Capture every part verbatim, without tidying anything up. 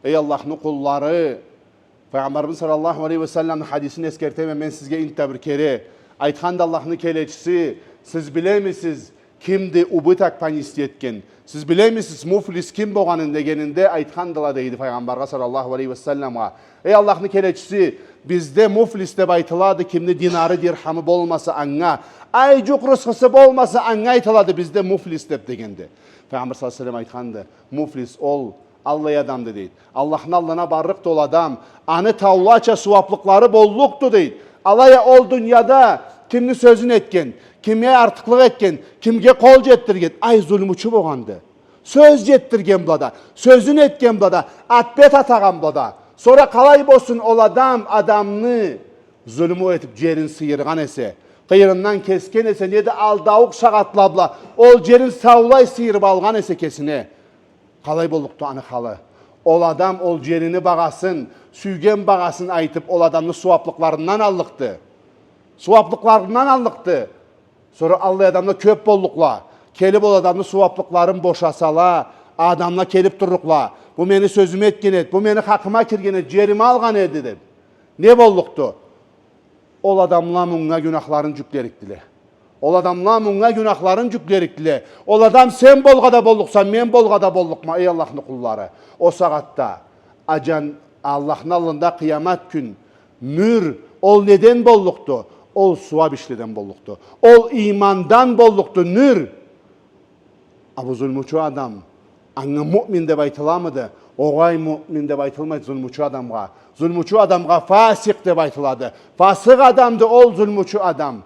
Эй Аллахны къуллары, Файгъамбарыбыз саллаллаху алейхи ва салламны хадисин эсгертеме мен сизге интда бир кере. Айтханды Аллахны келечиси: «Сиз билемисиз, кимди убыток понести этген? Сиз билемисиз, муфлис ким болгъанын?» — дегенинде, айтхандыла, дейди, Файгъамбаргъа саллаллаху алейхи ва салламгъа: «Эй Аллахны келечиси, бизде муфлис деб айтылады кимни динары, дирхамы болмаса, анга, ай джукъ рысхысы болмаса, анга айтылады бизде муфлис деб», — дегенде, Файгъамбар саллаллаху алейхи ва саллам айтханды: «Муфлис ол аллай адамды, — дейди. — Аллахны аллына барлыкъды ол адам, аны таулача сууаблыкълары боллукъду, — дейди. — Алай а ол дунияда кимни сёзюн этген, кимге артыкълыкъ этген, кимге къол джетдирген, ай, зулмучу болгъанды. Сёз джетдирген бла да, сёзюн этген бла да, атбет атагъан бла да. Сора къалай болсун ол адам, адамны зулму этиб джерин сыйыргъан эсе, къыйырындан кесген эсе, неда алдаукъ сагъатла бла ол джерин саулай сыйырыб алгъан эсе кесине? Къалай боллукъду аны халы? Ол адам ол джерини багъасын, сюйген багъасын айтыб, ол адамны сууаблыкъларындан аллыкъды. Сууаблыкъларындан аллыкъды. Сора аллай адамла кёб боллукъла. Келиб ол адамны сууаблыкъларын бошасала, адамла келиб турлукъла: бу мени сёзюме этген эди, бу мени хакъыма кирген эди, джерими алгъан эди», — деб. Не боллукъду? Ол адамла мунга гюнахларын джюклерикдиле. Ол адамла мунга гюнахларын джюклерикдиле. Ол адам сен болгъа да боллукъса, мен болгъа да боллукъма, эй Аллахны къуллары. Ол сагъатда, аджан, Аллахны аллында къыямат кюн нюр, ол неден боллукъду? Ол сууаб ишледен боллукъду. Ол иймандан боллукъду нюр. А бу зулмучу адам, анга муъмин деб айтыламыды? Огъай, муъмин деб айтылмайды зулмучу адамгъа. Зулмучу адамгъа фасикъ деб айтылады. Фасикъ адамды ол зулмучу адам.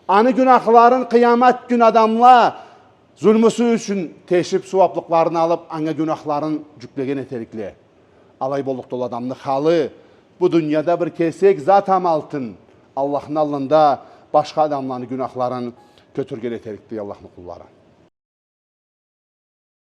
Аны гюнахларын къыямат кюн адамла зулмусу ючюн тешиб, сууаблыкъларын алыб, анга гюнахларын джюклеген этерикле. Алай боллукъду ол адамны халы. Бу дунияда бир кесек зат амалтын Аллахны аллында башха адамланы гюнахларын кётюрген этерикди, Аллахны къуллары.